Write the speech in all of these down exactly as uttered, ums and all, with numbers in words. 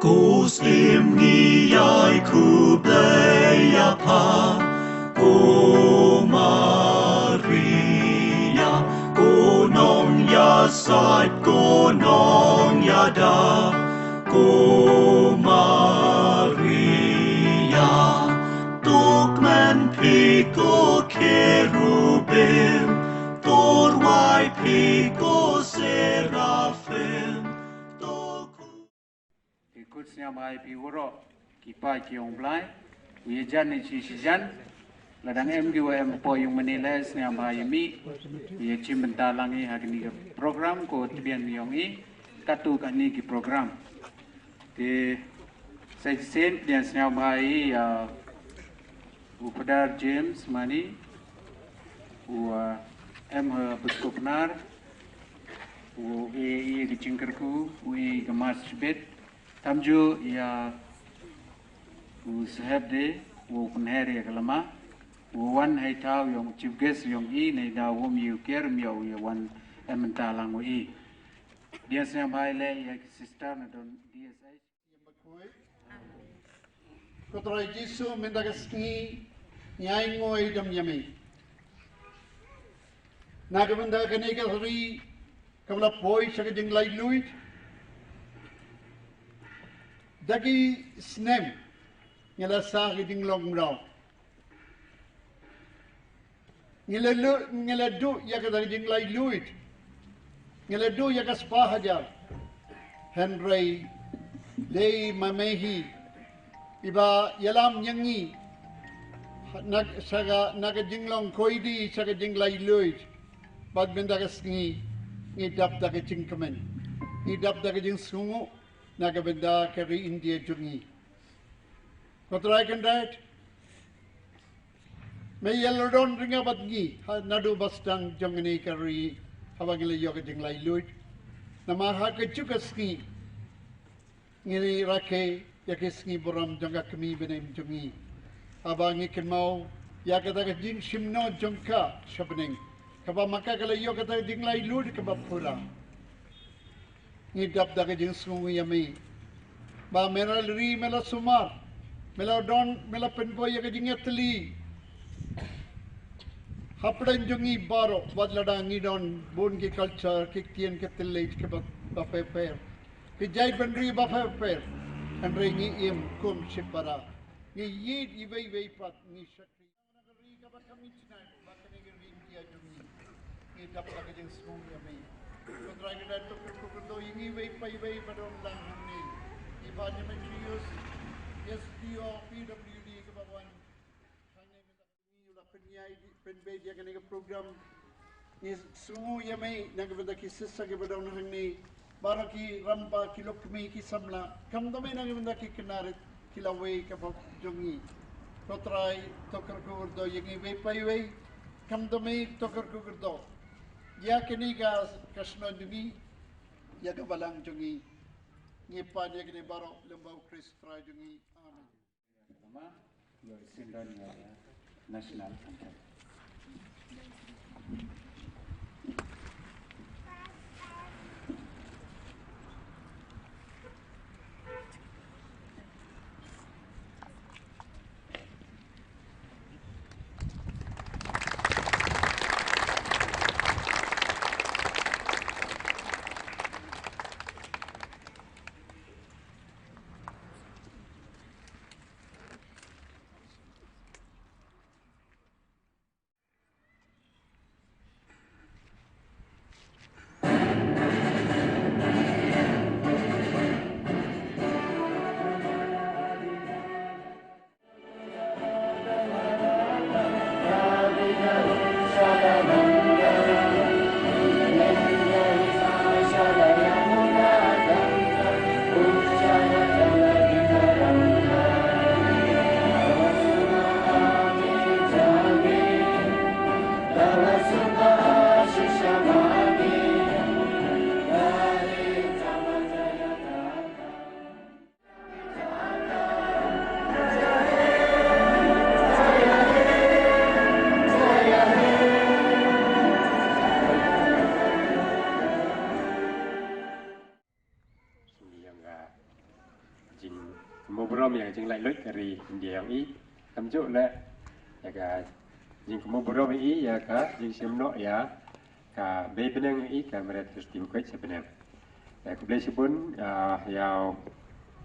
Ko Syiem ngi ïai khublei ïa pha, ko Maria, ko nongïasaid, ko nongïada, ko Maria. To kmen phi ko Kherubim, to rwai phi ko Seraphim, to Te kut sngewbha ïa phi waroh ki paid ki ong Blai, u ïa jan ne shi shi jan. Lada em ki wa em hapoh ïing mane leh, sngewbha ïa mih, u ïa shim bynta lang ïa ha kani ka program ko tbian ïong i, katu kani ki program. Te sa shisien pdiang sngewbha ïa u Padar James Mani, u, uh, em ha Episkop Nar, u e i ka jingkyrkhu, u e i ka Mass Tibet, tam ju ïa u Saheb de, u pynher ïa ka lama, u wan hei thaw ïong chief guest ïong i, nei da wom ïa u ker, ym ïa u ïa wan em mynta lang u i. Dia sngewbha ïa ki sister na don D S H. Ko Trai Jisu, mynta ka sngi ngi ai nguh ïa me. Na ka bynta kane ka ri kaba la poi sha ka jinglaitluid. Da ki snem ngi la sah ka jinglong mraw. Ngi la lu-, ngi la duh ïa kata ka jinglaitluid. Ngi la duh ïa ka spah hajar. Hynrei dei ma me hi iba ïalam ïa ngi na, sha ka, na ka jinglong koidi sha ka jinglaitluid. Bad mynta ka sngi ngi dap da ka jingkmen, ngi dap da ka jingsngewnguh na ka bynta ka ri India jong ngi. Ko Trai Kynrad, me ïa la don ryngkat bad ngi ha naduh ba sdang jong kane ka ri, haba ngi la ïoh ka jinglaitluid. Namar ha kajuh ka sngi ngi rakhe ïa ka sngi burom jong ka kmie bneng jong ngi, haba ngi kynmaw ïa kata ka jingshim noh jong ka sha bneng, kaba ma ka ka la ïoh kata ka jinglaitluid kaba pura. Ngi dap da ka jingsngew ïa me ba me la ri, me la sumar, me la don, me la pynpoi ïa ka jingïatylli hapdeng jong ngi baroh. Wat lada ngi don bun ki culture, ki ktien, ki thylliej kiba, ba pher pher, ki jaitbynriew ba pher pher, hynrei ngi im kum shipara. Ngi ïeit iwei iwei pat, ngi shakri. Ngi dap da ka jingsngew ïa me. Ko Trai Kynrad, to kyrkhu kyrdoh ïa ngi iwei pa iwei ba don lang hangne. Iba Demetrius, S D O, P W D kaba wan hangne, mynta ngi la pynïaid, pynbeit ïa kane ka program. Ngi sngew ïa me na ka bynta ki sister kiba don hangne, baroh ki rangbah, ki lok kmie, ki samla, khamtam me na ka bynta ki khynnah rit, ki lawei ka pop jong ngi. Ko Trai, to kyrkhu kyrdoh ïa ngi iwei pa iwei, khamtam me to kyrkhu kyrdoh ïa kane ka, ka shnong jong ngi, ïa ka balang jong ngi. Ngi pan ïa kane baroh lyngba U Khrist Trai jong ngi. Amen. National anthem. Jingkynmaw burom ïa ka jinglaitluid ka ri India ïong i. Kumjuh leh ïa ka jingkynmaw burom ïa i ïa ka jingshim noh ïa ka bei bneng ïa i, ka Marriott Hestie Bukoit sha bneng. Te khublei shibun, ah, ïa u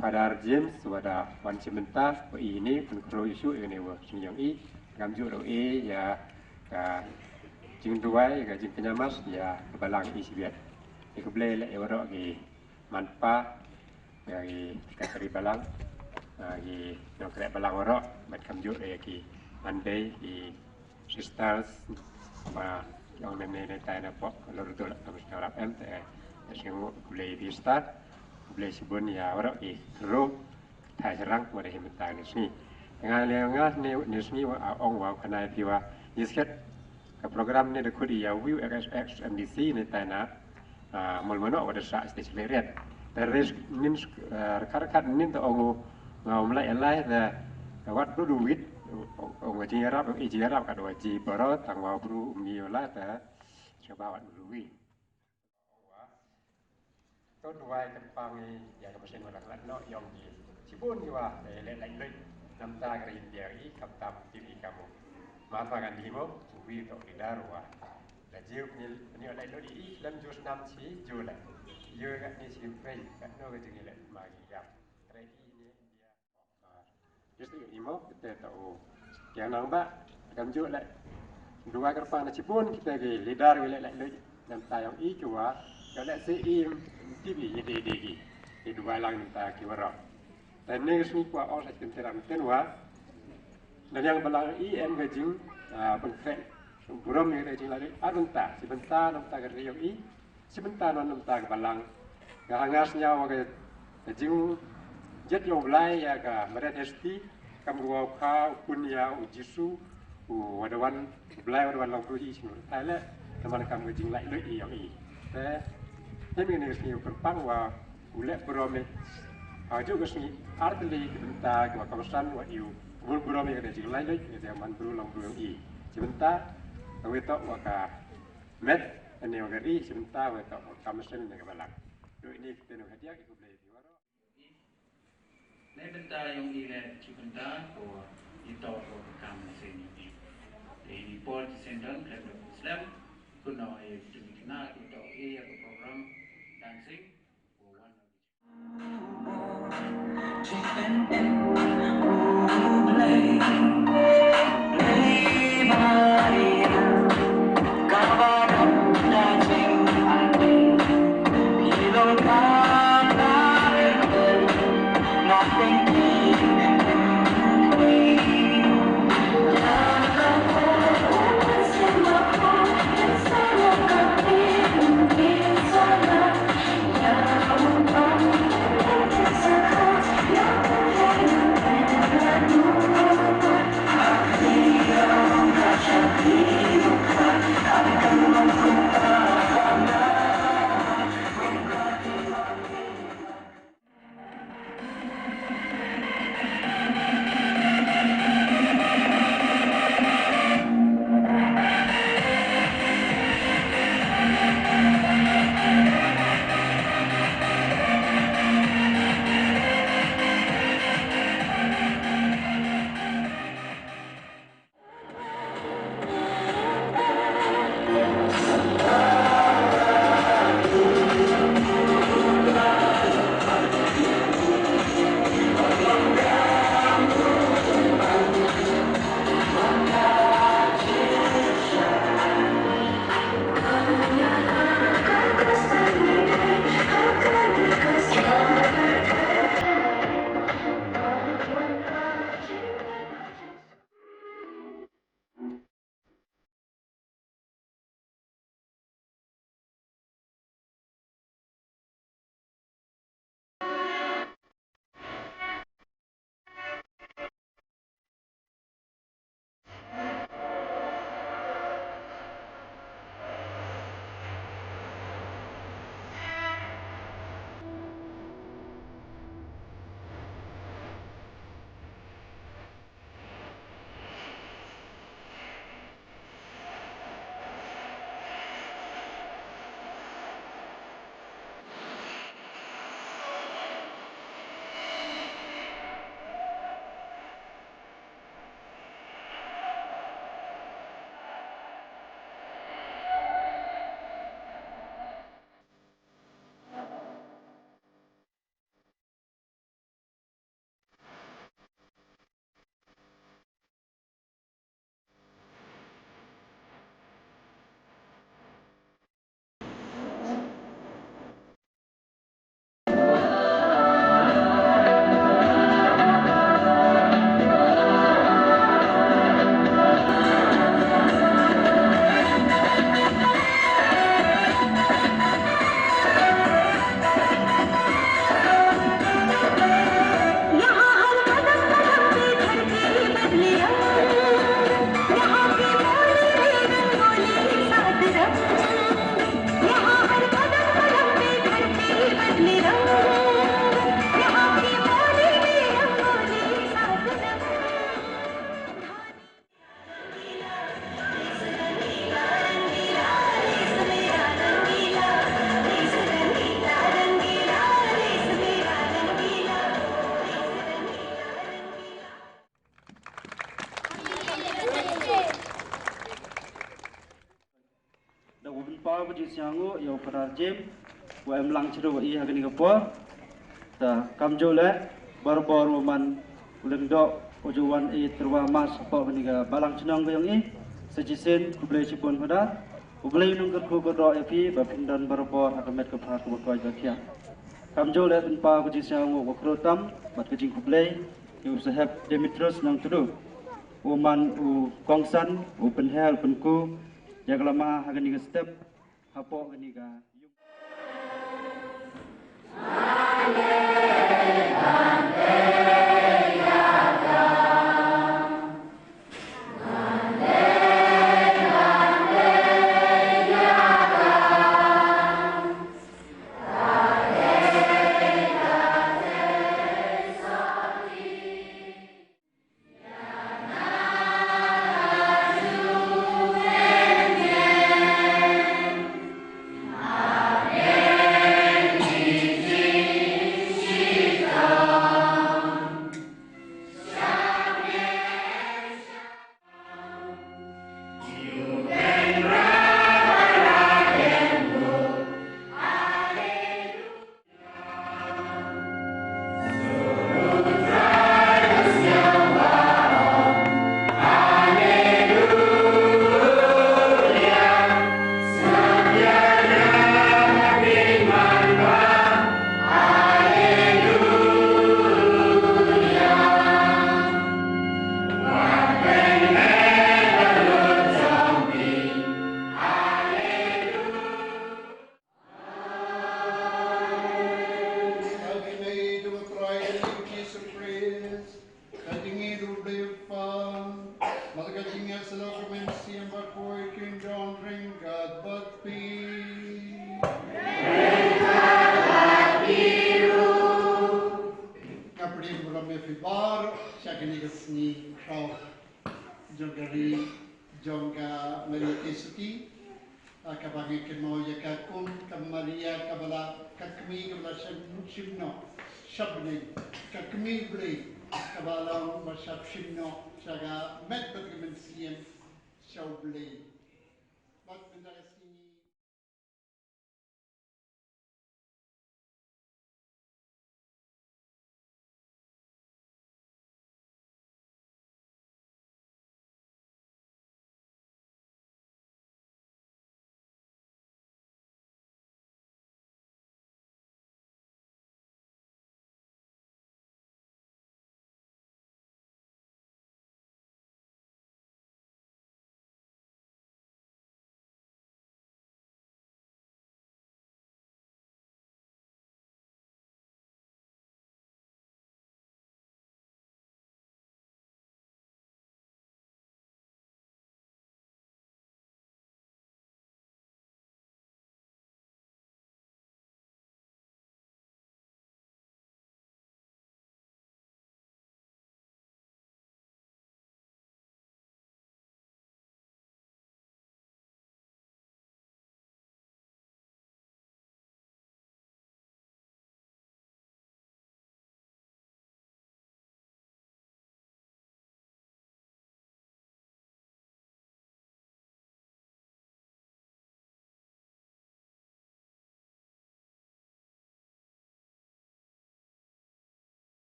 Father James uba da wan shim bynta ba i ne pynkhreh ïa u ïa kane ka sngi ïong i. Kumjuh ruh ïa ka jingduwai, ka jingpynïamas ïa ka balang i shibit. Te khublei leh ïa waroh ki man pa, ïa ki secretary balang, ïa ki nongkreh balang waroh, bad kumjuh ïa ki man bei, ki sisters ba ïong ne ne tai na pok lor dul ka mesti rap em te. Te sing khublei ïa ki sister, khublei shibun ïa waroh ki kru thai serang wa da him ta ne sngi. Nga le nga ne ne sngi wa ong wa kana pi wa yisket ka program ne da khut ïa view X X M D C ne tai na ah, mol mano wa da sa stage le riat. Te ris nin, ah, kar kar nin ta ong nga um lai lai te wat bru du wit, ong nga jing arab, i jing arab ka do ji baro tang wa bru mi la te. Sha ba wat bru wi. To duwai kan pang i ïa ka masin wa da klat no ïong ji. Shibun ji wa te le lai lui. Namta ka ri India i kam tam ti i kamu. Ma pa kan di mo wi to ki dar wa. La jiu ni ni lai lui i lem jus nam si jiu la. Jiu ka ni si pei ka no ka jing le ma ki yap. Re i ni India. Just i mo kita ta o. Yang nang ba kam ju le. Dua kerpa na shibun kita ki leader wi le lai lui. Namta ïong i ki wa. Ka le si i ti bi ye de de ki. Ki dua lang namta ki wa rap. Te ne ka sngi kwah ong sa ki tynrai mynta wa. Dang ïa balang i em ka jing, ah, pynkhreh burom ïa ka jinglaitluid ar bynta, shi bynta na bynta ka ri ïong i, shi bynta na bynta ka balang. Nga ha nga sngew wa ka, ka jingjied ïa U Blai ïa ka Marriott Hestie, kam ka wa u kha u pun ïa u Jisu, u wa da wan, U Blai wa da wan long bru hi shisien u rta leh, namar kam ka jinglaitluid ïong i. Te, te mynne ka sngi u kyrpang wa u leh burom ïa, ha ju ka sngi ar tylli ki bynta ki wa kongsan wa ïa u bul burom ïa ka jinglaitluid ïa ka man bru long bru ïong i. Shi bynta ka wei toh wa ka met ane wa ka ri, shi bynta wa toh wa ka mission ane ka balang. Ïong i ne kita nu hadiah ki khublei ïa ki waroh. Ne bynta ïong i leh shi bynta ko i toh ko ka kam ne sen ïong i. Te ini por ki sen don khlem da slem. Kuno i jingkynmaw i toh i ïa ka program dancing. Ko wan Sngewbha ïa u Phadar Jim, u em lang chru wa i ha kani ka por. Ta kamjooh leh, barabor u man u lyngdoh, u ju wan i tyrwa mas hapoh kani ka balang chnong ka yong i. Sa chisien, khublei chibun Phadar. U Blei nong kyrkhu kyrdoh ïa phi, ba phin don barabor ha ka met ka phad ka ba koj ba khiah. Kamjooh leh pynpaw ka jingsngew ka kyrtam, bad ka jingkhublei, ïa u Saheb Demetrius Nongtdu. U man u kongsan, u pynhel, pynku, ïa ka lama ha kani ka step, hapoh kani ka yung. Ka jingïeit u Blei u Kpa, bad ka jingïasyllok u Mynsiem Bakhuid kin don ryngkat bad phi. Nga pdiang burom ïa phi baroh sha kane ka sngi khraw jong ka ri jong ka Maria Theisotti. Ah, kaba ngi kynmaw ïa ka kum ka Maria kaba la, ka kmie kaba la shim, shim noh sha bneng, ka kmie Blei kaba la long ba shah shim noh sha ka met bad ka mynsiem sha U Blei. Bad mynta ka